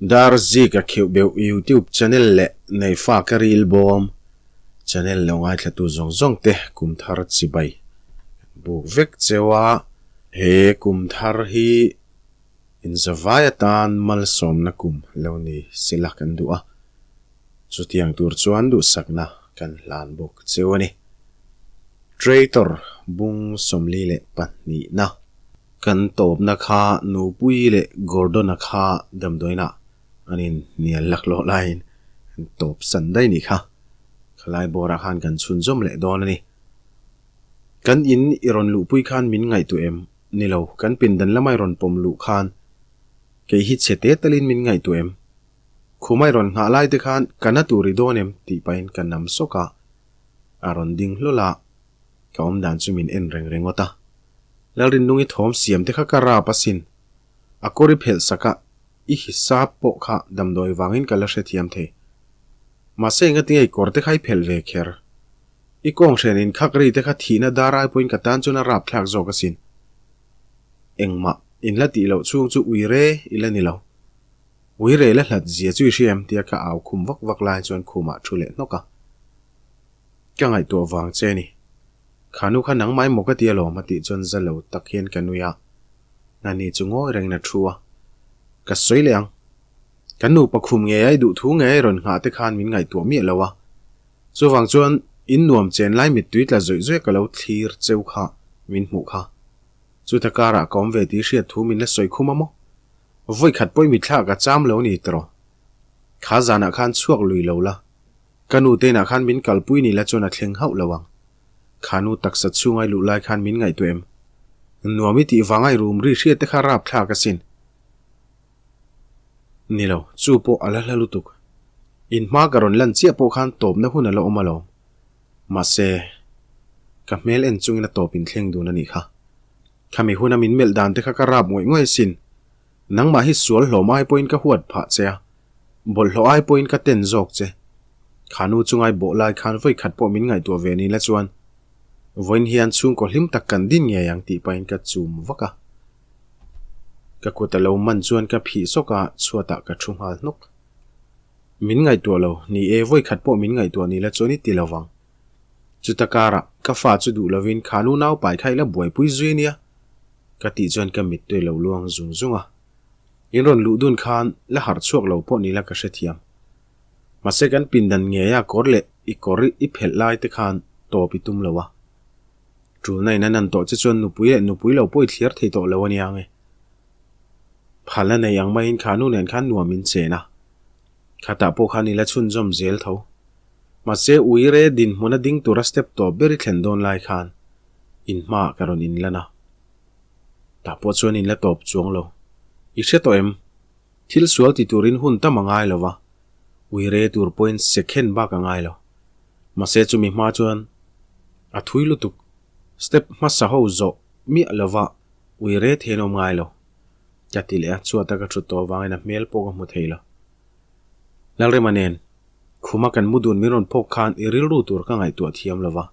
Dar Zika Khiuhbeuh YouTube channel leh Neifa ka ril bawm channel lo ngaithlatu zawng zawng te kum thar chibai kan buk vek cheu a. He kum thar hi inzavai atan malsawmna kum lo ni sela kan duh a, chutiang tur chuan duhsakna kan hlan bawk cheu a ni. Traitor bung 42 na. Kan tawpna kha Nupui leh Gordon-a kha damdawiinah an in hnial laklawh laiin an tawp san daih nih kha. Khalai bawrah khan kan chhunzawm leh dawn a ni. Kan in i rawn luhpui khan min ngaihtuah em? Ni lo, kan pindan lama i rawn pawm luh khan kei hi chhe te talin min ngaihtuah em? Khuma i rawn nghah lai te khan ka na tur i dawn em? tih pahin ka nam sawk a, a rawn ding hlawl a. Ka awm dan chu min en reng ringawt a. Lalrinnungi thawm siam te kha ka rap asin. A kawr i phelh sak a, i hisap pawh kha damdawi vangin ka la hrethiam thei. Mahse engatinge i kawr te kha i phelh ve kher? I kawng hren in khak ri te kha thihna dar ai pawhin ka tan chuan a rap thlak zawk asin. Engmah in la tih loh chhung chu ui re i la ni lo. Ui re la hlat zia chu i hria em tia ka au khum vak vak lai chuan khumah thu leh hnawk a. Ka ngaihtuah vang che ni. Kha nu kha nangmah emaw ka ti alawm a tih chuan za lo tak hian ka nui a. Nani chu ngawi rengin a thu a. Ka sawi leh ang. Kan nupa khum ngei a i duh thu ngei a i rawn nghah te khan min ngaihtuah miah lo a. Chuvang chuan in nuam chen lai mittui tla zawih zawih ka lo thlir cheu kha min hmuh kha. Chuta karah ka awm ve tih hriat thu min la sawi khum a maw? Vawi khat pawh i mitthla ka cham lo ni tiraw? Kha zanah khan chhuak lui lo la. Ka nu te inah khan min kalpui ni la chuan a thleng hauh lo ang. Kha nu taksa chhungai luh lai khan min ngaihtuah em? Nuam i tih vang a i rum ri hriat te kha rap thlak asin. Ni lo, chu pawh a la hla lutuk. In hma ka rawn lan chiah pawh khan tawpna hun a la awm alawm. Mahse, ka hmel en chungin a tawp inthleng dun a nih kha. Khami huna min melh dan te kha ka rap ngawih ngawih asin. Nangmah hi sual hlawm ai pawhin ka huat phah che a, bawlhhlawh ai pawhin ka ten zawk che. Kha nu chungai bawh lai khan vawi khat pawh min ngaihtuah ve ni la chuan vawiin hian chhungkaw hlim tak kan din ngei ang tih pahin ka chum vak a. Ka kut a lo man chuan ka phih sawk a, chhuatah ka thu nghal hnawk. Min ngaihtuah lo, ni e, vawi khat pawh min ngaihtuah ni la chuan i ti lo vang. Chuta karah ka fa chu duh lovin kha nu naupai kha i la buaipui zui a nia. Ka tih chuan ka mittui lo luang zung zung a. In rawn luh dun khan la harh chhuak lo pawh ni la ka hrethiam. Mahse kan pindan ngei a kawr leh i kawr i phelh lai te khan tawp i tum lo a. Tulna in a nan tawh che chuan nupui leh nupui lo pawh i thliar thei tawh lo a nia nge. Phalna nei ang maiin kha nu nen khan nuam in chen a. Khatah pawh khan i la chhunzawm zel tho. Mahse uire dinhmun a ding tura step tawp ber i thlen dawn lai khan in hmaah ka rawn inlan a. Tah pawh chuan in la tawp chuang lo. I hre tawh em? Thil sual ti turin hun tam a ngai lo va, uire tur pawhin sekhen bak a ngai lo. Mahse chumi hma chuan a thui lutuk, step hmasa ho zawh miah lo va uire thein awm ngai lo. Ka ti leh a, chhuata ka thut tawh avangin a hmel pawh ka hmu thei lo. Lalrema nen, khuma kan mu dun min rawn phawk khan i rilru tur ka ngaihtuah thiam lo va.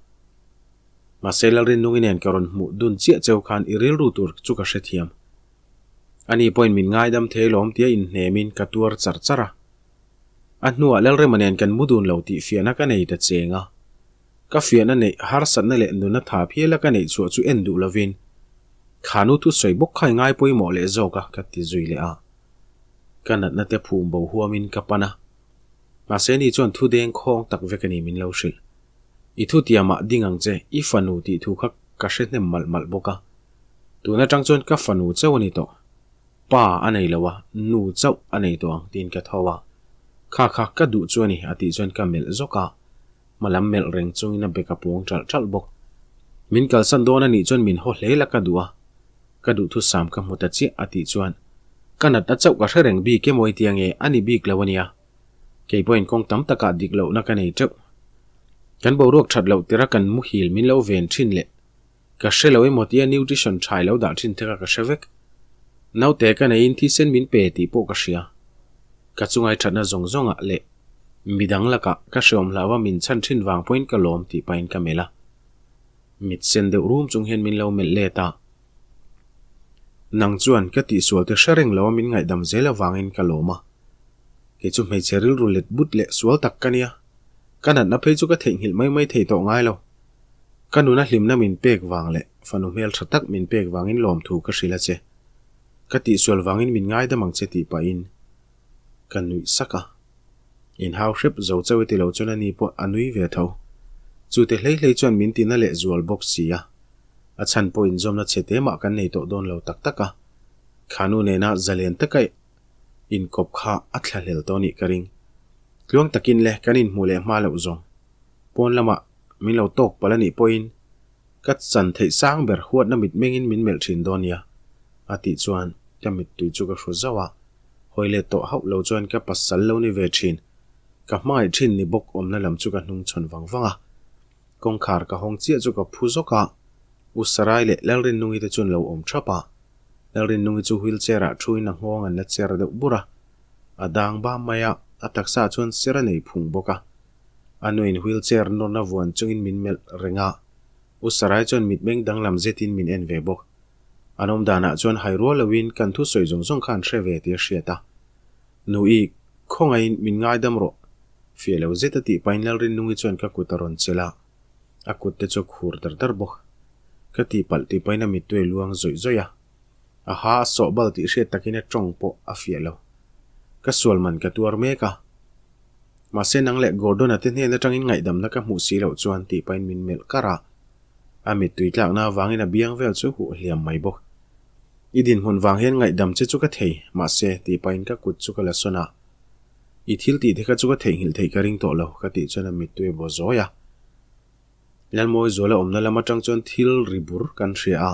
Mahse Lalrinnungi nen ka rawn hmuh dun chiah cheu khan i rilru tur chu ka hrethiam. Ani pawhin min ngaidam thei lawm tia inhnemin ka tuar char char a. A hnuah Lalrema nen kan mu dun lo tih fiahna ka nei ta cheng a. Ka fiahna neih harsatna leh nuna tha phiala ka neih chhuah chu en duh lovin kha nu thusawi bawk kha i ngai pawimawh leh zawk a ka ti zui leh a. Ka natna te phum bo huamin ka pan a. Mahse ni chuan thu deng khawng tak vek a ni min lo hrilh. I thutiamah ding ang che, i fanu tih thu kha ka hre hnem malh malh bawk a. Tun atang chuan ka fanu chauh a ni tawh. Pa a nei lo a, nu chauh a nei tawh ang tiin ka tho a. Kha kha ka duh chu a ni a tih chuan ka melh zawk a. Hmalam melh reng chungin a bek a puang ṭalh ṭalh bawk. Min kalsan dawn a nih chuan min haw hle la ka duh a. Ka duhthusam ka hmu ta chiah a tih chuan ka nat a chauh ka hre reng bik emaw i tia nge a ni bik lo a nia. Kei pawhin kawng tam takah dik lohna ka nei teuh. Kan boruak that loh tira kan muhil min lo ven thin leh ka hre lo emaw tia nutrition tha i lo dah thin te kha ka hre vek. Naute ka neiin thisen min pe tih pawh ka hria. Ka chungai thatna zawng zawngah leh midang lakah ka hreawm hlauha min chhan thin vang pawhin ka lawm tih pahin ka melh a. Mit sen deuh rum chung hian min lo melh let a. Nang chuan ka tihsual te hre reng lo a min ngaihdam zel avangin ka lawm a. Kei chu hmeichhe rilru let but leh sual tak ka nia. Ka natna phei chu ka theihnghilh mai mai thei tawh ngai lo. Ka nuna hlimna min pek vang leh fanu hmel tha tak min pek vangin lawmthu ka hrilh a che. Ka tihsual vangin min ngaidam ang che tih pahin ka nuih sak a. Inhau hrep zo chauh e ti lo chuan ani pawh a nui ve tho. Chute hlei hlei chuan min tina leh zual bawk si a. A chhan pawh inzawmna chhe te mah kan nei tawh dawn lo tak tak a. Khanu nena zalen taka inkawp kha a thlahlel tawh nih ka ring. Tluang takin le kan inhmuh leh hma loh zawng. Pawn lamah min lo tawk palh a nih pawhin ka chan theih sang ber huatna mitmengin min melh thin dawn nia a tih chuan ka mittui chu ka hru zauh a. Hawi let tawh hauh lo chuan ka pasal lo ni ve thin. Ka hmangaih thin ni bawk awmna lam chu ka hnung chhawn vang vang a. Kawngkhar ka hawng chiah chu ka phu zawk a, U Sarai leh Lalrinnungi te chuan lo awm thap a. Lalrinnungi chu wheelchair ah thuin a nghawng an la cher deuh bur a. A dang bam mai a, a taksa ah chuan ser a nei phung bawk a. A nuin wheelchair nawrna vuan chungin min melh reng a, U Sarai chuan mitmeng danglam zetin min en ve bawk. An awm danah chuan hai rual loin kan thusawi zawng zawng kha an hre ve tih a hriat a. Nui, khawngaihin min ngaidam rawh. Fiah lo zet a tih pahin Lalrinnungi chuan ka kut a rawn chelh a, a kut te chu a khur dar dar bawk. Ka tihpalh tih pahin a mittui a luang zawih zawih a. A ha a sawh bal tih hriat takin a tawng pawh a fiah lo. Ka sual man ka tuar mek a. Mahse nang leh Gordon-a te hnen atangin ngaihdamna ka hmuh si loh chuan tih pahin min melh kar a. A mittui tlakna avangin a biang vel chu huh hliam mai bawk. I dinhmun vang hian ngaihdam che chu ka thei, mahse, tih pahin ka kut chu ka la sawn a. I thil tih te kha chu ka theihnghilh theih ka ring tawh lo, ka tih chuan a mittui a baw zawi a. Lalmawi zuala awmna lam atang chuan thil ri bur kan hria a.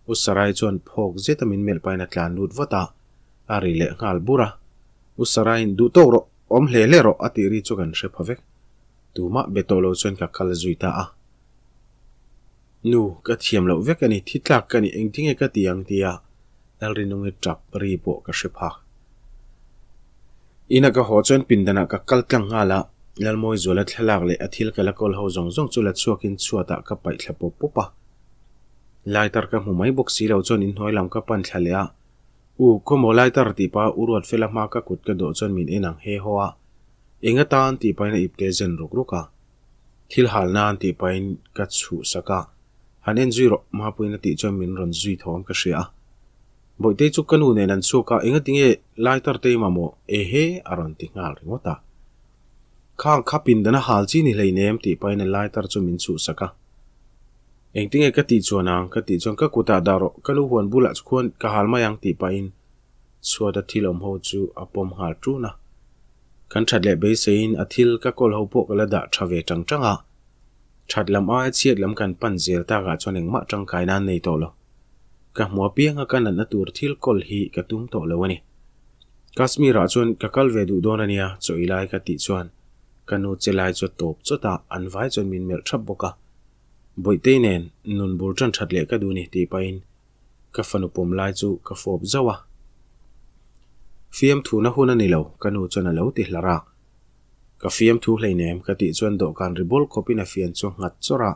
U Sarai chuan phawk zeta min melh pahin a tlan lut vat a, a ri leh nghal bur a. U Saraiin, Duh tawk rawh, awm hle hle rawh, a tih ri chu kan hre pha vek. Tumah be tawh lo chuan ka kal zui ta a. Nu, ka thiam loh vek a ni, thi tlak ka ni, engtinge ka ti ang tia Lalrinungi tap ri pawh ka hre phak. Ina ka haw chuan pindanah ka kal tlang nghal a, Lalmawizuala thlalak leh a thil ka la kawl ho zawng zawng chu la chhuakin chhuatah ka paih thla pawp pawp a. Lighter ka hmu mai bawk si lo chuan inhnuai lam ka pan thla leh a, U, khawmaw lighter tih pah U Ruatfela hma ka kut ka dawh chuan min en ang he haw a, eng atan tih pahin a ipte zen ruk ruk a. Thil hal nan tih pahin ka chhuh sak a, han en zui rawh Mapuiin a tih chuan min rawn zui thawm ka hria a. Bawihtei chu ka nu nen an chhuak a, engatinge lighter te i mamawh ehe a rawn ti nghal ringawt a. Khang kha pindan a hal chi ni hleinem tih pahin a lighter chu min chhuh sak a. Engtinge ka tih chuan ang ka tih chuan ka kutah dah rawh, ka nu huan bulah chu khuan ka hal mai ang tih pahin chhuat a thil awm ho chu a pawm nghal ṭun a. Kan that leh beiseiin a thil ka kawl ho pawh ka la dah tha ve tang tang a. That lam aia chhiat lam kan pan zel takah chuan engmah tangkai nan nei tawh lo. Ka hmu apianga ka natna tur thil kawl hi ka tum tawh lo a ni. Kashmir-ah chuan ka kal ve duh dawn a nia, chaw ei lai ka tih chuan ka nu che lai chu a tawp chawt a, an vai chuan min melh thap bawk a. Bawihtei nen nun bul tan that leh ka duh ni tih pahin Ka fanu pawm lai chu ka fawp zauh a. Fiamthuhna hun a ni lo, ka nu chuan a lo ti hlar a. Ka fiamthu hleinem ka tih chuan dawhkan ri bawl khawpin a fian chu a nghat chawrh a.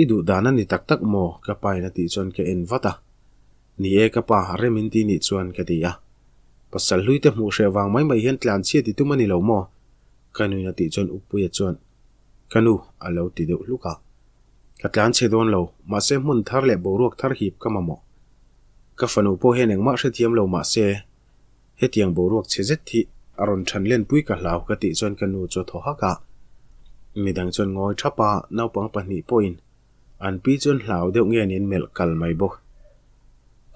I duh dan a ni tak tak maw? ka pain a tih chuan ka en vat a. Ni e ka pa, rem in ti nih chuan ka ti a. Pasal hlui te hmuh hreh vang mai mai hian tlan chhiat i tum a ni lo maw? Ka nuin a tih chuan Upuia chuan ka nu a lo ti deuh hluk a. Ka tlan chhe dawn lo, mahse hmun thar leh boruak thar hip ka mamawh. Ka fanu pawh hian engmah hrethiam lo mahse, hetiang boruak chhe zet hi a rawn than lenpui ka hlau ka tih chuan ka nu chu a thaw hak a. Midang chuan ngawi thap a, naupang pahnih pawhin an pi chuan hlau deuh nge niin melh kal mai bawk.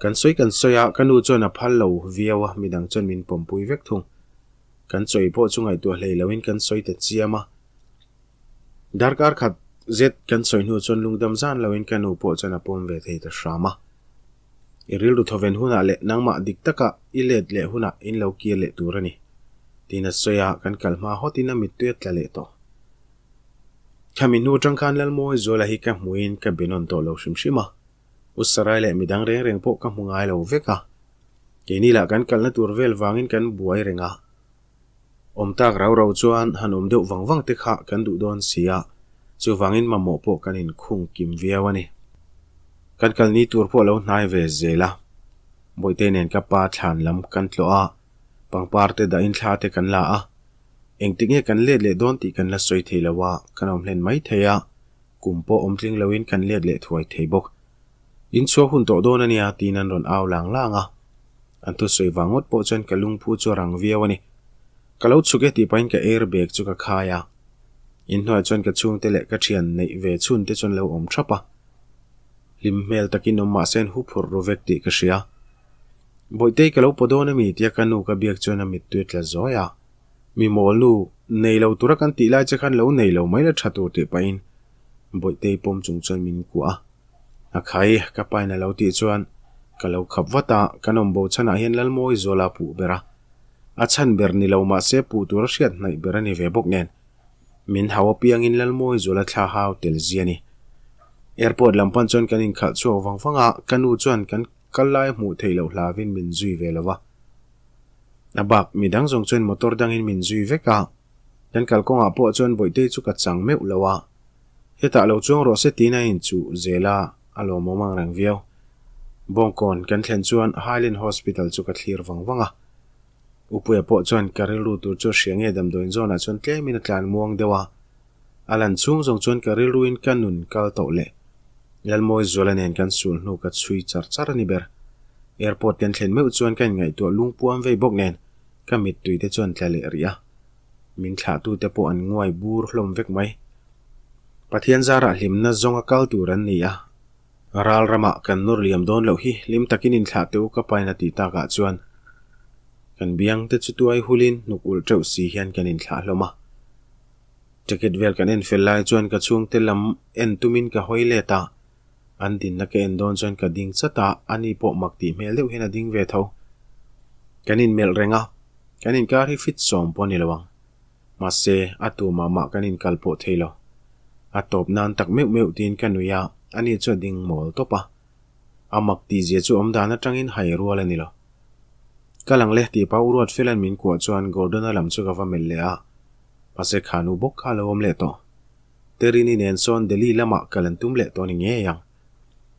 Kan sawi kan sawi a, ka nu chuan a phal lo viau a, midang chuan min pawmpui vek thung. Kan chawi pawh chu ngaihtuah hlei loin kan sawi ta chiam a. Darkar khat zet kan sawi hnu chuan lungdam zan loin ka nu pawh chuan a pawm ve thei ta hram a. I rilru thawven hunah leh nangmah dik taka i let leh hunah in lo kir leh tur a ni. Tiin a sawi a, kan kal hma hawtin a mittui a tla leh tawh. Khami hnu atang khan Lalmawi Zuala hi ka hmuin ka be nawn tawh lo hrim hrim a. U Sarai leh midang reng reng pawh ka hmu ngai lo vek a. Keini lah kan kalna tur vel vangin kan buai reng a. Awm tak rau rau chuan han awm deuh vang vang te kha kan duh dawn si a, chuvangin mamawh pawh kan inkhung kim viau a ni. Kan kalni tur pawh a lo hnai ve zel a, Bawihtei nen ka pa thlan lam kan tlawh a, Pangpar te dahin thla te kan la a, engtik nge kan let leh dawn tih kan la sawi thei lo a, kan awm hlen mai thei a, kum pawh awm tling loin kan let leh thuai thei bawk. In chhuak hun tawh dawn a nia tiin an rawn au lang lang a. An thusawi vang ngawt pawh chuan ka lungphu chu a rang viau a ni. Ka lo chhuk e tih pahin ka airbag chu ka khai a. Inhnuaiah chuan ka chhungte leh ka thian neih ve chhun te chuan lo awm thap a. Hlim hmel takin awm mahse an huphurh ru vek tih ka hria. Bawihtei ka lo paw dawn a mi tia ka nu ka biak chuan a mittui a tla zawi a. Mi mawl nu, nei lo tura kan tih lai che khan lo nei lo mai la tha tur tih pahin Bawihtei pawm chung chuan min kuah a. A khai, ka pain a lo tih chuan ka lo khap vat a, kan awm bo chhanah hian Lalmawi Zuala puh ber a. A chhan ber ni lo mahse puh tur a hriat hnaih ber a ni ve bawk nen. Min hau apiangin Lalmawi Zuala thla hau tel zia a ni. Airport lam pan chuan kan inkhalh chhuak vang vang a, ka nu chuan kan kal lai hmuh theih loh hlavin min zui ve lo va. A bak midang zawng chuan motor dangin min zui vek a, kan kalkawngah pawh chuan Bawihtei chu ka chang meuh lo a. Hetah lo chuang rawh se tiin a inchuh zel a, a lawmawm ang reng viau. Bawngkawn kan thlen chuan Highland Hospital chu ka thlir vang vang a. Upuia pawh chuan ka rilru tur chu a hria nge damdawiin zawnah chuan tlemin a tlan muang deuh a. A lan chhung zawng chuan ka rilruin ka nun kal tawh leh Lalmawi Zuala nen kan sul hnu ka chhui char char a ni ber. Airport kan thlen meuh chuan ka inngaihtuah lungpuam vei bawk nen ka mittui te chuan tla leh rih a. Min thlahtute pawh an nguai bur hlawm vek mai. Pathian zarah hlimna zawnga kal tur an ni a, ral ramah kan nawr liam dawn loh hi hlim takin inthlah teh u ka pain a tih takah chuan kan biang te chu tuai hulin hnuk ulh teuh si hian kan inthlah hlawm a. Ticket vel kan en fel lai chuan ka chhungte lam en tumin ka hawi let a, an dinna ka en dawn chuan ka ding chat a, ani pawh mak tih hmel deuh hian a ding ve tho. Kan inmelh reng a, kan inkar hi fit sawm pawh a ni lo ang. Mahse, a tu mah mah kan inkal pawh thei lo. A tawp nan tak meuh meuh tiin ka nui a, ani chu a ding mawl tawp a. A mak tih zia chu awm dan atangin hai rual a ni lo. Ka lang leh tih pah Uruat Fela'n min kuah chuan Gordon-a lam chu ka va melh leh a, mahse khanu bawk kha a lo awm leh tawh. Terini nen sawn Delhi lamah kal an tum leh tawh a ni ngei ang.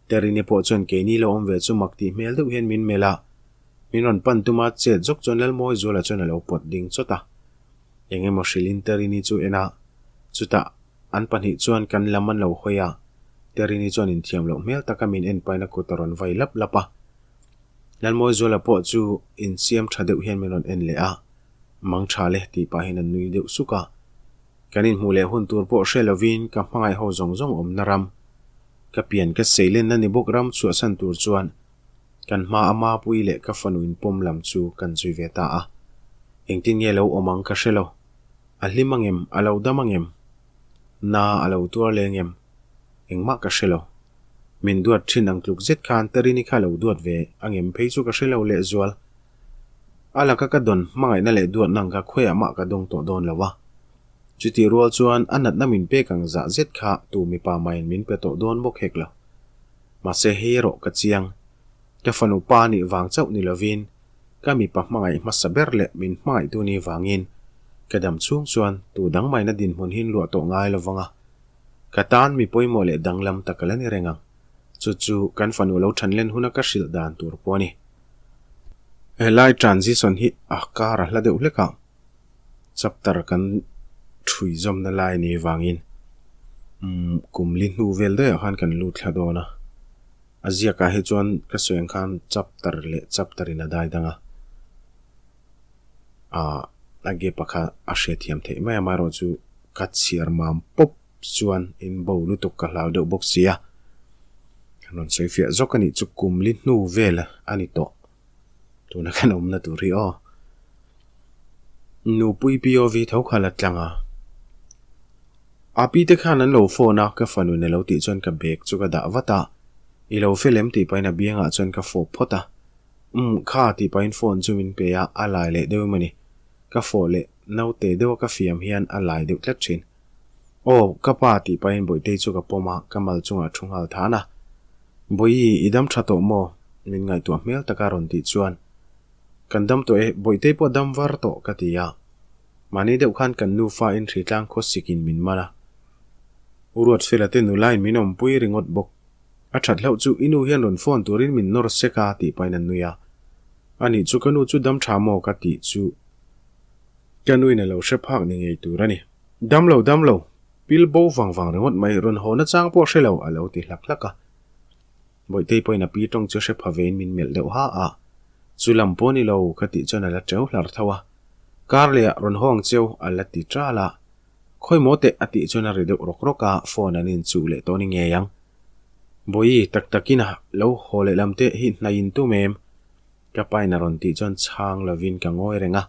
Terini pawh chuan keini lo awm ve chu mak tih hmel deuh hian min melh a, min rawn pan tum a, chet zawk chuan Lalmawizuala chuan a lo pawt ding chawt a. Eng emaw hrilhin Terini chu en a, chutah an pahnih chuan kan lam an lo hawi a, Terini chuan inthiam loh hmel taka min en pahin a kut a rawn vai lap lap a. Lalmawizuala pawh chu insiam tha deuh hian min rawn en leh a, Mang tha le tih pahin a nui deuh suk a. Kan inhmuh leh hun tur pawh hre lovin ka hmangaih ho zawng zawng awmna ram, ka pian ka seilenna ni bawk ram chhuahsan tur chuan kan hma a Mapui leh ka fanu inpawm lam chu kan zui ve ta a. Engtin nge lo awm ang ka hre lo. A hlim angem, a lo dam angem? Na a lo tuar leh angem? Engmah ka hre lo. Min duat thin ang tluk zet khan Terini kha lo duat ve angem phei chu ka hre lo lehzual. A laka ka dawn hmangaihna leh duatna ang kha khawiah mah ka dawng tawh dawn lo a. Chutih rual chuan a natna min pek ang zah zet kha tu mipa mahin min pe tawh dawn bawk hek lo. Mahse hei erawh ka chiang. Ka fanu pa nih vang chauh ni lovin ka mipa hmangaih hmasa ber leh min hmangaihtu ni vangin ka dam chhung chuan tu dang maina dinhmun hi luah tawh ngai lo vang a. Ka tan mi pawimawh leh danglam tak a la ni reng ang. Chu chu kan fanu lo thanlen huna ka hrilh dan tur pawh a ni. Helai transition hi a kar a hla deuh hlek a, chapter kan thui zawmna lai ni vangin umm kum li hnu vel daih ah khan kan lut thla dawn a, a ziak ah hi chuan ka sawi ang khan chapter leh chapter in a dai dang a, ah a gap a kha a hriatthiam theih mai a, amaherawhchu ka chhiar mam pawp. Chuan in bo lutuk ka hlau deuh bawk sia. Kan rawn sawi fiah zawk a nih chu kum li hnu vel a ni tawh. Tuna kan awmna tur hi aw. Nupui POV tho kha la tlang a. A pi te khan an lo phone a, ka fanu in a lo tih chuan ka bag chu ka dah vat a. I lo fel em tih pahin a biangah chuan ka fawp phawt a. Umm kha tih pahin phone chu min pe a, a lai leh deuh emaw ni. Ka fawh leh naute deuha ka fiam hian a lai deuh tlat thin. Aw, ka pa tih pahin Bawihtei chu ka pawm a, ka mal chungah thu nghal than a. Bawihi, i dam tha tawh maw? Min ngaihtuah hmel taka rawn tih chuan, Kan dam tawh e, Bawihtei pawh dam var tawh ka ti a. Mahni deuh khan kan nufa in hritlang khawsikin min man a. U Ruatfela te nulain min awmpui ringawt bawk. A that hlauh chu i nu hian rawn phone turin min nawr sek a tih pahin a nui a. Anih chu ka nu chu dam tha maw ka tih chu ka nuin a lo hre phak ni ngei tur a ni. Dam lo dam lo, pil bo vang vang ringawt mai rawn haw na chang pawh hre lo a lo ti hlak hlak a. Bawihtei pawhin a pi tawng chu hre pha vein min melh deuh ha a, Chu lam pawh ni lo ka tih chuan a la teu hlar tho a. Kar leh ah rawn haw ang cheu a la ti tal a. Khawi maw teh a tih chuan a ri deuh rawk rawk a, phone an inchuh leh tawh ni ngei ang. Bawihi, tak takin a lo haw leh lam te hi hnaih in tum em? Ka pain a rawn tih chuan chhang lovin ka ngawi reng a.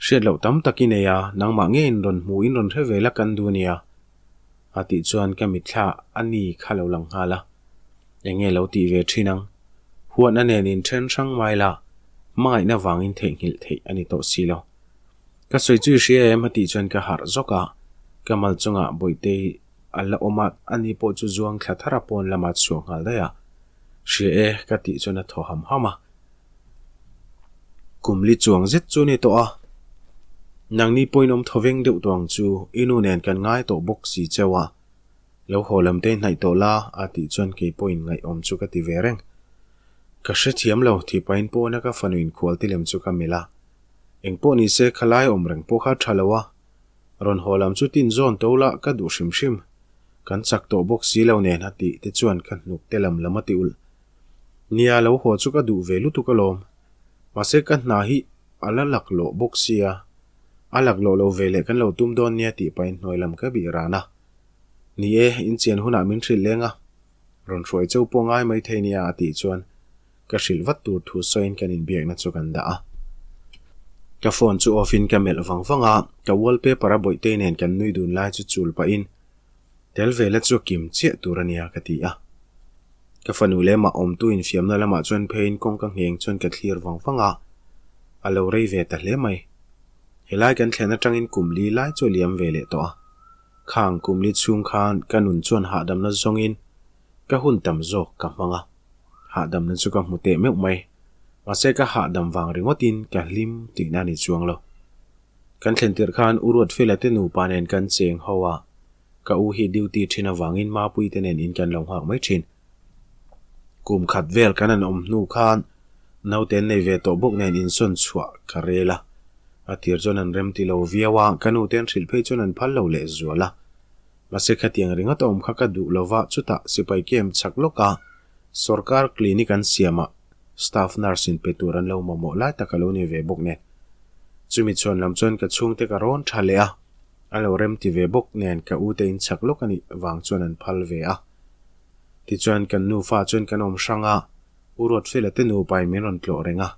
Hriat loh tam tak i nei a, nangmah nge in rawn hmu in rawn hre ve la kan duh nia. A tih chuan ka mitthla a ni kha lo lang nghal a. Eng nge lo tih ve thin ang? Huatna nen in then hrang mai la, hmangaihna vangin theihnghilh theih a ni tawh si lo. Ka sawi chu i hria em? A tih chuan ka harh zawk a, ka mal chungah Bawihtei a la awm a, ani pawh chu zuang thla thar a pawn lama chhuah nghal daih a. Hria e, ka tih chuan a thaw ham ham a. Kum li chuang zet chu ni tawh a, nangni pawhin awm thaw veng deuh tawh ang chu, i nu nen kan ngai tawh bawk si cheu a. Lo haw lam te hnaih tawh la, a tih chuan kei pawhin ngaihawm chu ka ti ve reng. Ka hrethiam lo, tih pahin pawna ka fanu inkhual ti lem chu ka melh a. Engpawh ni se, khalai awm reng pawh kha tha lo a. Rawn haw lam chu tin zawn to la ka duh hrim hrim. Kan chak tawh bawk si lo nen a tih te chuan ka hnuk te lam lam a ti ulh. Nia lo haw chu ka duh ve lutuk alawm. Mahse ka hna hi a la laklawh bawk sia. A laklawh lo ve leh kan lo tum dawn nia tih pahin hnuai lam ka bih ran a. Ni e, inchian hunah min hrilh leng a. Rawn hruai cheu pawh ngai mai thei nia a tih chuan Ka hrilh vat tur thu sawiin kan inbiakna chu kan dah a. Ka phone chu off in ka melh vang vang a, ka wallpaper a Bawihtei nen kan nui dun lai chu chul pahin tel ve la chu a kim chiah tur a nia ka ti a. Ka fanu lemah awmtu infiamna lamah chuan pheiin kawngka ngheng chuan ka thlir vang vang a, a lo rei ve ta hle mai. Helai kan thlen atangin kum li lai chu a liam ve leh tawh a. Khang kum li chhung khan ka nun chuan hahdamna zawngin Ka hun tam zawk ka hmang a, hahdamna chu ka hmu teh meuh mai. Mahse ka hahdam vang ringawtin ka hlim tihna a ni chuang lo. Kan thlen tirh khan U Ruatfela te nupa nen kan cheng ho a, ka u hi duty thin avangin Mapui te nen in kan lo nghak mai thin. Kum khat vel kan han awm hnu khan naute an nei ve tawh bawk nen insawn chhuah ka rel a. A tir chuan an remti lo viau a, ka nute an hrilh phei chuan an phal lo lehzual a. Mahse khatiang ringawt a awm kha ka duh lova chutah sipai camp chak lawka sorkar clinic an siamah staff nurse in pe tur an lo mamawh lai tak a lo ni ve bawk nen. Chumi chhuan lam chuan ka chhungte ka rawn tha leh a, a lo rem ti ve bawk nen ka u te in chak lawk a nih vang chuan an phal ve a. Tichuan kan nufa chuan kan awm hrang a, U Ruatfela te nupa in min rawn tlawh reng a,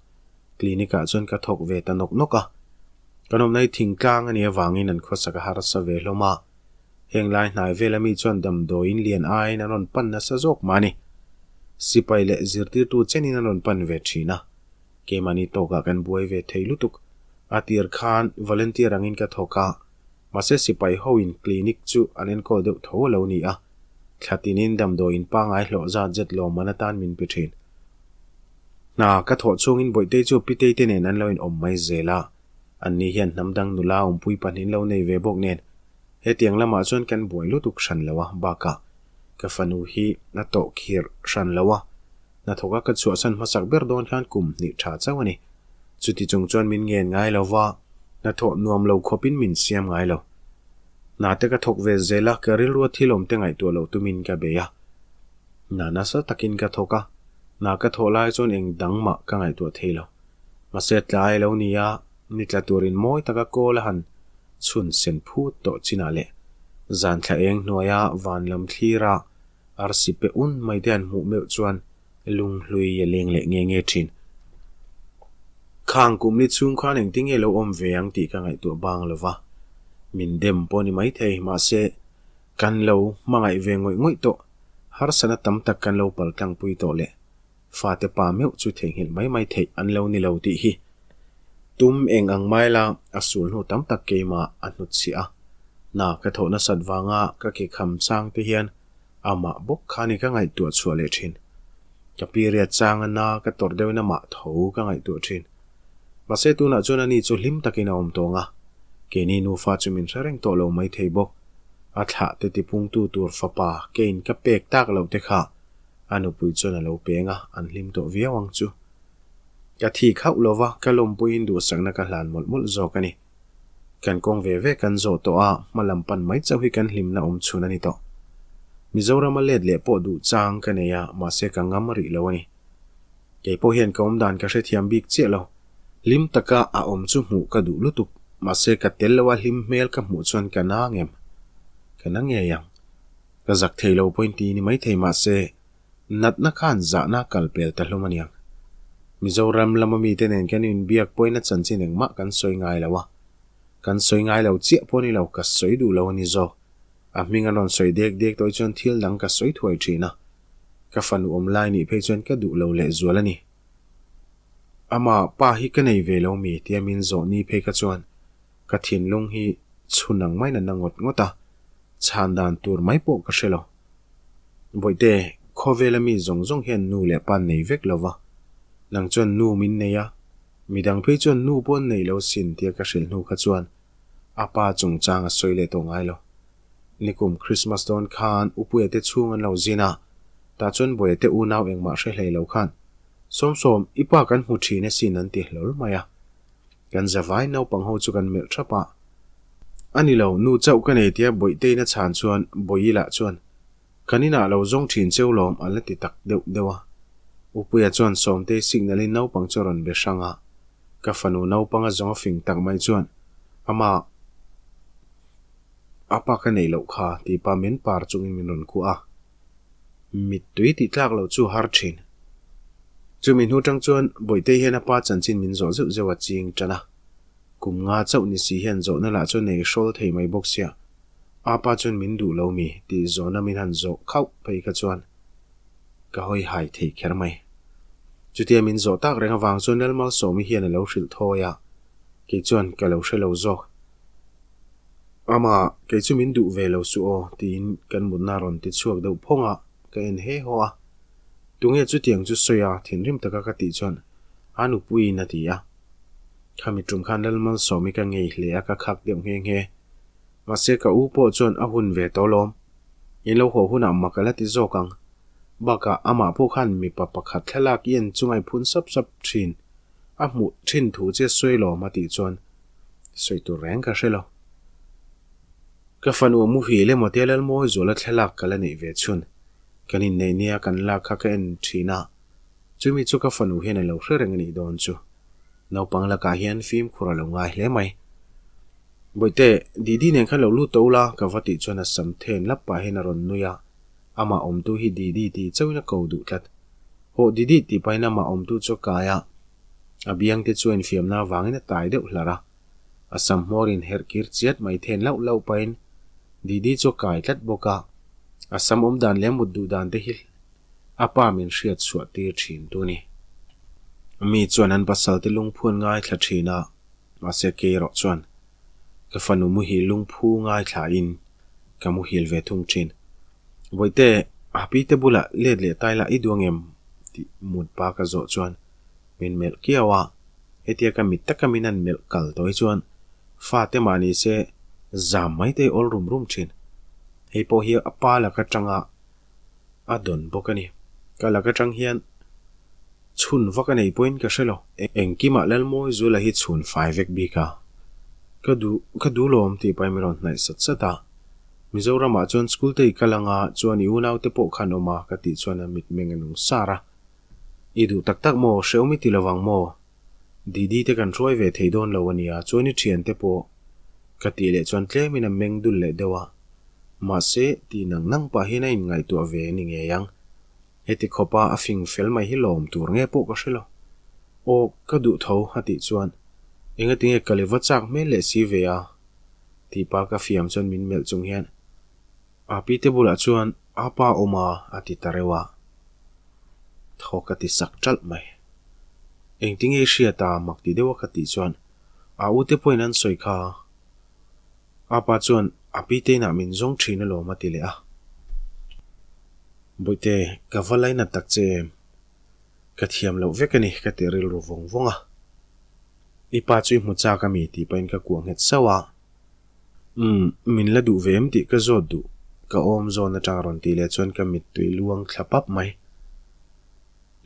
clinic ah chuan ka thawk ve ta nawk nawk a. Kan awmna hi thingtlang a nih avangin an khawsak a harsa ve hlawm a. Heng lai hnai vela mi chuan damdawiin lian aiin an rawn pan nasa zawk mah a ni. Sipai leh zirtirtu chenin an rawn pan ve thin a. Keimahni tawkah kan buai ve thei lutuk. A tir khan volunteer angin ka thawk a, mahse sipai hoin clinic chu an enkawl deuh tho a lo ni a. Thla tinin damdawiin pangai hlawh zat zet lawmman atan min pe thin. Hna ka thawh chhungin Bawihtei chu Pitei te nen an lo inawm mai zel a. Anni hian hnam dang nula awmpui pahnih lo nei ve bawk nen hetiang lamah chuan kan buai lutuk hran lo a, bakah ka fanu hi a tawh khirh hran lo a, hnathawka ka chhuahsan hmasak ber dawn khan kum hnih tha chauh a ni. Chuti chung chuan min ngen ngai lo va, hnathawh nuam lo khawpin min siam ngai lo. Hna te ka thawk ve zel a, ka rilrua thil awm te ngaihtuah loh tumin ka bei a. Hna nasa takin ka thawk a, hna ka thawh lai chuan eng dang mah ka ngaihtuah thei lo. Mahse tlai lo ni a, ni tla turin mawi taka kawl a han chhun sen phut tawh chinah leh zan thla eng hnuaia van lam thlira arsi pe un mai te han hmuh meuh chuan lung hlui a leng leh nge nge thin. Khang kum li chhung khan engtin nge lo awm ve ang tih ka ngaihtuah bang lo va, min dem pawh ni maithei mahse kan lo hmangaih ve ngawih ngawih tawh, harsatna tam tak kan lo paltlangpui tawh leh Fate pa meuh chu theihnghilh mai mai theih an lo ni lo tih hi tum eng ang mai la a sul hnu tam tak keimah a hnutchhiah a. Hna ka thawh nasat vanga ka ke kham chang te hian amah bawk kha ni ka ngaihtuah chhuah leh thin. Ka period changa na ka tawrh deuhin amah tho ka ngaihtuah thin. Mahse tunah chuan ani chu hlim takin a awm tawng a, keini nufa chu min hre reng tawh lo mai thei bawk. A thlah te tipungtu tur fapa keiin ka pek tak loh te kha A nupui chuan a lo peng a, an hlim tawh viau ang chu. Ka thik hauh lo va, ka lawmpuiin duhsakna ka hlan mawlh mawlh zawk a ni. Kan kawng ve ve kan zawh tawh a, hma lam pan mai chauh hi kan hlimna awm chhun a ni tawh. Mizorama let leh pawh duh chang ka nei a, mahse ka ngam rih lo a ni. Kei pawh hian ka awm dan ka hrethiam bik chiah lo. Hlim taka a awm chu hmuh ka duh lutuk, mahse ka tel lo a hlim hmel ka hmuh chuan ka na ngem. Ka na ngei ang. Ka zak thei lo pawhin ti ni maithei mahse natna khan zahna kal pel ta hlawm aniang. Mizoram lama mite nen kan inbiak pawhin a chanchin engmah kan sawi ngai lo a. Kan sawi ngai lo chiah pawh ni lo, ka sawi duh lo a ni zawk. A hming an rawn sawi dek dek tawh hi chuan thil dang ka sawi thuai thin a. Ka fanu awm lai nih phei chuan ka duh lo lehzual a ni. Ama pa hi ka nei ve lo mi tia min zawh ni phei kha chuan ka thinlung hi chhun ang maiin a na ngawt ngawt a, chhan dan tur mai pawh ka hre lo. Bawihte, khawvela mi zawng zawng hian nu leh pa nei vek lo va, nang chuan nu min nei a, midang phei chuan nu pawh an nei lo sin tia ka hrilh hnu kha chuan a pa chungchang a sawi leh tawh ngai lo. Nikum Christmas dawn khan Upuia te chhung an lo zin a, tah chuan Bawia te unau engmah hre hlei lo khan, Sawmsawm, i pa kan hmu thin asin an ti hlawl mai a. Kan zavai naupang ho chu kan melh thap a. A ni lo, nu chauh ka nei tia Bawihtein a chhan chuan Bawiila chuan, Kan inah lo zawng thin cheu lawm a la ti tak deuh deuh a. Upuia chuan Sawmtei signal in naupang chu a rawn be hrang a. Ka fanu naupang a zawng a fing tak mai chuan, Ama, a pa ka neih loh kha tih pa min par chungin min rawn kuah a. Mittui tih tlak loh chu har thin. Chumi hnu tang chuan Bawihtei hian a pa chanchin min zawh zeuh zeuh a ching tan a. Kum nga chauh ni si hian zawhna lah chu nei hrawl thei mai bawk sia. A pa chuan min duh lo mi tih zawhna min han zawh khauh phei kha chuan ka hawi hai thei kher mai. Chutia min zawh tak reng avang chuan Lalmalsawmi hian a lo hrilh thawi a, kei chuan ka lo hre lo zawk. Ama, kei chu min duh ve lo suh aw, tiin kan mutna rawn ti chhuak deuh phawng a, ka en he haw a. Tunge chutiang chu sawi a, thinrim taka ka tih chuan a nupuiin a ti a. Khami tum khan Lalmalsawmi ka ngei hle a, ka khak deuh nghe nghe. Mahse ka u pawh chuan a hun ve tawh lawm. In lo haw hunah mak a la ti zawk ang. Bakah amah pawh khan mipa pakhat thlalak i en chunga i phun sap sap thin a hmuh thin thu che sawi lawm a tih chuan Sawi tur reng ka hre lo. Ka fanu a muhil emaw tia Lalmawi zuala thlalak ka la neih ve chhun. Kan inneih nia kan lak kha ka en thin a, chumi chu ka fanu hian a lo hre reng a nih dawn chu. Naupang lakah hian fimkhur a lo ngai hle mai. Bawihte, Didi nen khan lo lut tawh ula ka va tih chuan a sam then lap pah hian a rawn nui a, amah awmtu hi Didi tih chauhin a ko duh tlat. Hawh Didi tih pahin amah awmtu chu a kai a, A biang te chuan fiamna avangin a tai deuh hlar a, a sam hmawr in herh kir chiat mai then lauh lauh pahin Didi chu a kai tlat bawk a, a sam awm dan leh a mut duh dan te hi a pa min hriat chhuah tir thin tu ni. Mi chuan an pasal te lungphu an ngaithla thin a, mahse kei erawh chuan ka fanu muhil lungphu ngaithla in ka muhil ve thung thin. Bawihte, Happy te bulah let leh tai lah i duh angem? tih mut pa ka zawh chuan min melh kiau a, hetia ka mit taka min han melh kal tawh hi chuan fate mah ni se zam mai te hi awl rum rum thin. Hei pawh hi a pa lak atanga a dawn bawk a ni. Ka lak atang hian chhun vak a nei pawhin ka hre lo. Engkimah Lalmawi Zula hi chhun fai vek bik a, ka duh ka duh lawm tih pahin min rawn hnaih sat sat a. Mizoramah chuan school te i kal anga chuan i unaute pawh khan awm a ka tih chuan a mitmeng a nung sar a. I duh tak tak maw? Hrehawm i ti lovang maw? Didi te kan hruai ve thei dawn lo a nia, chuan i thian te pawh ka tih leh chuan tlemin a meng dul leh deuh a. Mahse, tih nang nang pah hian a inngaihtuah ve a ni ngei ang. Heti khawpa a fing fel mai hi lawm tur nge pawh ka hre lo. Aw, ka duh tho a tih chuan engatinge ka le va chak hmel leh si ve a? Tih pa ka fiam chuan min melh chung hian A pi te bulah chuan a pa awm a a ti ta reuh a. Thaw ka ti sak ṭalh mai. Engtinge i hriat a mak ti deuh a ka tih chuan a u te pawhin an sawi kha. A pa chuan a pi te inah min zawng ṭhin alawm a ti leh a. Bawihte, ka va lainat tak che em? Ka thiam loh vek a ni ka ti rilru vawng vawng a. I pa chu i hmu chak a mi tih pahin ka kuah nghet sauh a. Umm, min la duh ve em tih ka zawt duh, ka awm zawn atang rawn tih leh chuan ka mittui luang thla pap mai.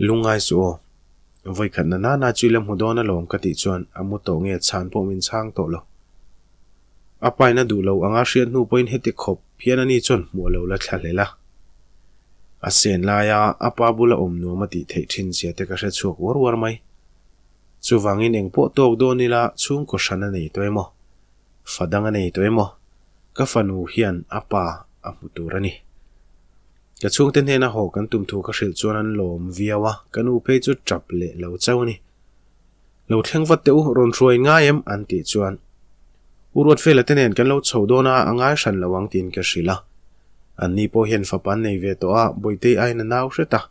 Lungngai suh aw. Vawikhat na nana chu i la hmu dawn alawm ka tih chuan a mu tawh nge chhan pawh min chhang tawh lo. A paina duh lo anga hriat hnu pawhin heti khawp hian ani chuan hmuh a lo la thla hlel a. A sen laia a pa bula awm nuam a tih theih thin zia te ka hre chhuak uar uar mai. Chuvangin eng pawh tawk dawn ila chhungkaw hran a nei tawh emaw, fa dang a nei tawh emaw, ka fanu hian a pa a hmu tur a ni. Ka chhungte hnena haw kan tum thu ka hrilh chuan an lawm viau a, ka nu phei chu tap leh lo chauh a ni. Lo thleng vat teh u, rawn hruai ngai em? an tih chuan U Ruatfela te nen kan lo chho dawn a, a ngai hran lo ang tiin ka hrilh a. Anni pawh hian fapa an nei ve tawh a, Bawitei aiin a nau hret a.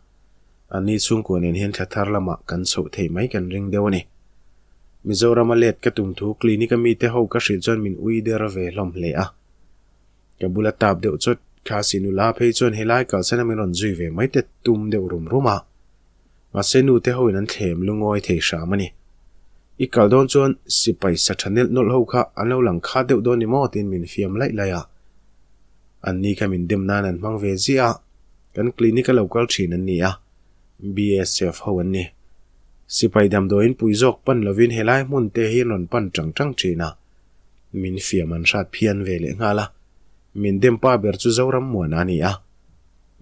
Anni chhungkua nen hian thla thar lamah kan chhoh thei mai kan ring deuh a ni. Mizorama let ka tum thu clinic a mite ho ka hrilh chuan min ui der ve hlawm hle a. Ka bula tap deuh chawt kha si nula phei chuan helai kalsan a min rawn zui ve mai te tum deuh rum rum a. Mahse nu te hoin an thlem lungawi thei hram a ni. I kal dawn chuan sipai sa tha nelh nawlh ho kha an lo lang khat deuh dawn ni maw tiin min fiam laih laih a. An ni kha min dem nan an hmang ve ziah a, kan clinic a lo kal thin an ni a, BSF ho an ni. Sipai damdawiin pui zawk pan lovin helai hmun te hi an rawn pan tang tang thin a, min fiam an hrat phian ve leh nghal a. Min dem pa ber chu Zoram Muana a ni a.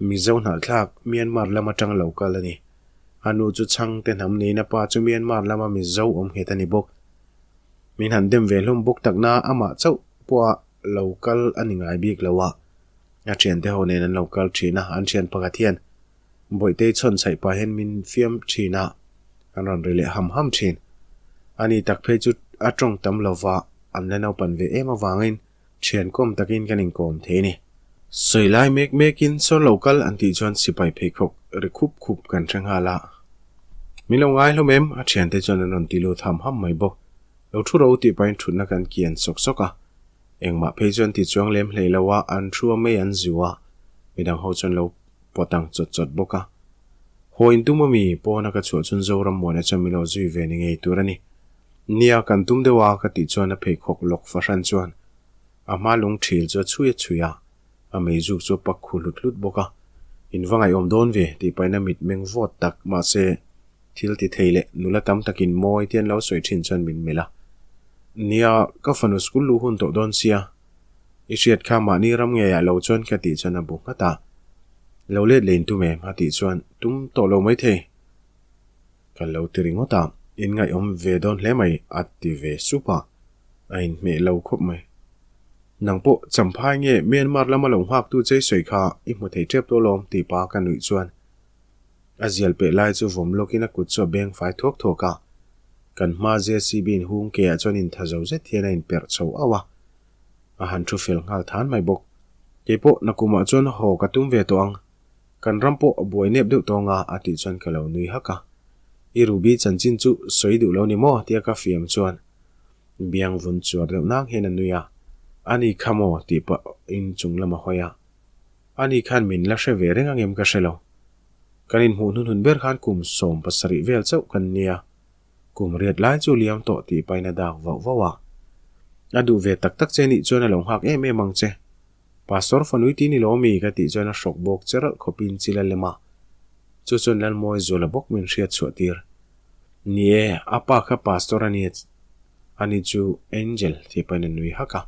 Mizo hnalhthlak Myanmar lam atang lo kal a ni. A nu chu chhangte hnam niin a pa chu Myanmar lama Mizo awm nghet a ni bawk. Min han dem ve hlawm bawk takna amah chauh pawha lo kal a ni ngai bik lo a. A thiante ho nen an lo kal thin a, an thian pakhat hian Bawihtei chhawn chhaih pah hian min fiam thin a, an rawn ri leh ham ham thin. Ani tak phei chu a tawng tam lova an la naupan ve em avangin Thian kawm takin kan inkawm thei a ni. Sawi lai mek mekin sawn lo kal an tih chuan sipai pheikhawk ri khup khup kan hre nghal a. Min lo ngai hlawm em? A thiante chuan an rawn ti lut ham ham mai bawk. Lo thu ro tih pahin thutna kan kian sawk sawk a. Engmah phei chuan ti chuang lem hlei lo a, an thu a mei an zu a, midang ho chuan lo pawt ang chawt chawt bawk a. Haw in tum ami? Pawna ka chhuah chuan Zoram Muana chuan min lo zui ve ni ngei tur a ni. Nia, kan tum deuh a, ka tih chuan a pheikhawk lawk fahran chuan a hma lung thil chu a chhui a chhui a, a meizuk chu a pak khu hlut hlut bawk a. In va ngaihawm dawn ve, tih pahin a mitmeng vawt tak, mahse, thil ti thei leh nula tam takin mawi te an lo sawi thin chuan min melh a. Nia, ka fanu school luh hun tawh dawn sia, i hriat kha mahni ram ngeiah lo chuan ka tih chuan a bu nghat a. Lo let leh in tum em? a tih chuan, Tum tawh lo maithei. Ka lo ti ringawt a, in ngaihawm ve dawn hle mai a ti ve sup a, a inhmeh lo khawp mai. Nang pawh Champhai nge Myanmar lama lo nghaktu chei sawi kha i hmu thei tep tawh lawm tih pa ka nuih chuan a zial peh lai chu vawm lawkin a kut chu a beng fai thuak thuak a, kan hma JCB in hung ke ah chuan intha zo zet hian a inperh chho auh a, a han thu fel nghal than mai bawk. Keipawh nakumah chuan haw ka tum ve tawh ang. Kan ram pawh a buai nep deuh tawng a, a tih chuan ka lo nui hak a. I Ruby chanchin chu sawi duh lo ni maw? tia ka fiam chuan biang vun chuar deuh nang hian a nui a. Ani kha maw? tih pah in chung lam a hawi a. Ani khan min la hre ve reng angem ka hre lo. Kan inhmuh hnunhun ber khan kum 17 vel chauh kan nia. Kum riat lai chu liam tawh tih pahin a dak vauh vauh a. A duh ve tak tak che nih chuan a lo nghak em em ang che. Pastor fanui ti ni lo mi ka tih chuan a hrawk bawk che ralh khawpin chil a lem a, chu chuan Lalmawi Zuala bawk min hriat chhuah tir. Ni e, a pa kha Pastor a nia, ani chu Angel tih pahin a nui hak a.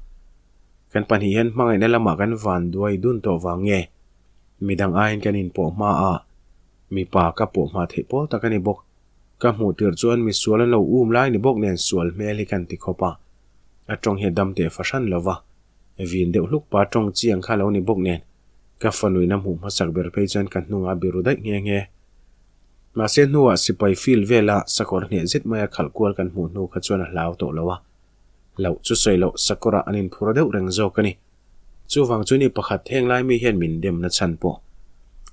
Kan pahnih hian hmangaihna lamah kan van duai dun tawh vang nge midang aiin kan inpawh hma a, mipa ka pawh hma theih pawl tak a ni bawk. Ka hmuh tirh chuan mi sual an lo um lai ni bawk nen sual hmel hi kan ti khawp a, a tawng hi a dam teh fahran lo va. Vin deuh hluk pa tawng chiang kha lo ni bawk nen, ka fanuin a hmuh hmasak ber phei chuan ka hnungah a biru daih nghe nghe. Mahse hnuah sipai field vela sakawr hneh zet maia khalh kual kan hmuh hnu kha chuan a hlau tawh lo a, hlauh chu sawi loh sakawrah an inphur deuh reng zawk a ni. Chuvang chu ni pakhat heng lai mi hian min demna chhan pawh.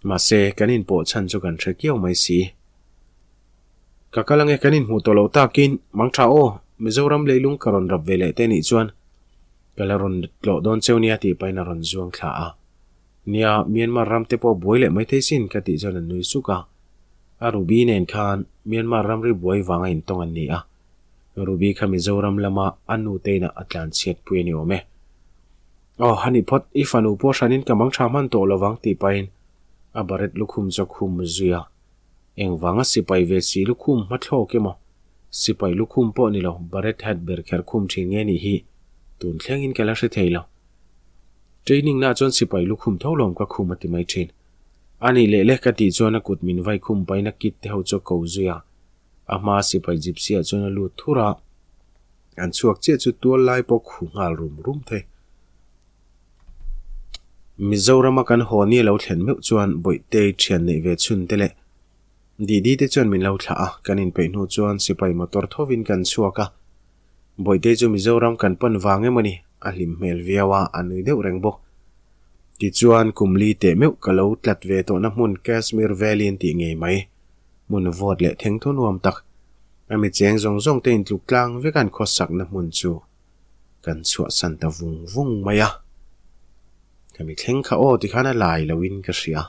Mahse kan inpawh chhan chu kan hre kiau mai si. Ka kal ange kan inhmuh tawh loh takin, Mangtha aw, Mizoram leilung ka rawn rap ve leh te nih chuan ka la rawn tlawh dawn cheu nia tih pahin a rawn zuang thla a. Nia, Myanmar ram te pawh buai leh mai thei sin ka tih chuan a nui suk a. A Ruby nen khan Myanmar ramri buai vanga intawng an ni a. Ruby kha Mizoram lama a nu te inah a tlan chhiat pui a ni awm e. Aw, a ni phawt, i fanu pawh hranin ka mangtha hman tawh lovang tih pahin a baret lukhum chu a khum zui a. Engvanga sipai ve si lukhum hmathlawk emaw, sipai lukhum pawh ni lo, baret hat ber kher khum thin nge nih hi tun thlengin ka la hre thei lo. Training na chuan sipai lukhum tho lawm ka khum a ti mai thin. A nih leh leh ka tih chuan a kut min vai khum paina kit te ho chu a ko zui a. A hma sipai gypsy ah chuan a lut thur a, an chhuak chiah chu tual lai pawh khu nghal rum rum thei. Mizorama kan haw ni lo thlen meuh chuan Bawihtei thian neih ve chhun te leh Didi te chuan min lo thlah a, kan inpeih hnu chuan sipai motor thovin kan chhuak a. Bawihtei chu Mizoram kan pan vang em a ni, a hlim hmel viau a, a nui deuh reng bawk. Tichuan kum li teh meuh ka lo tlat ve tawhna hmun Kashmir Valley an tih ngei mai, hmun vawt leh thengthaw nuam tak, a mi cheng zawng zawng te intluk tlang vek an khawsakna hmun chu kan chhuahsan ta vung vung mai a. Ka mi thleng kha aw tikhan a lai loin ka hria.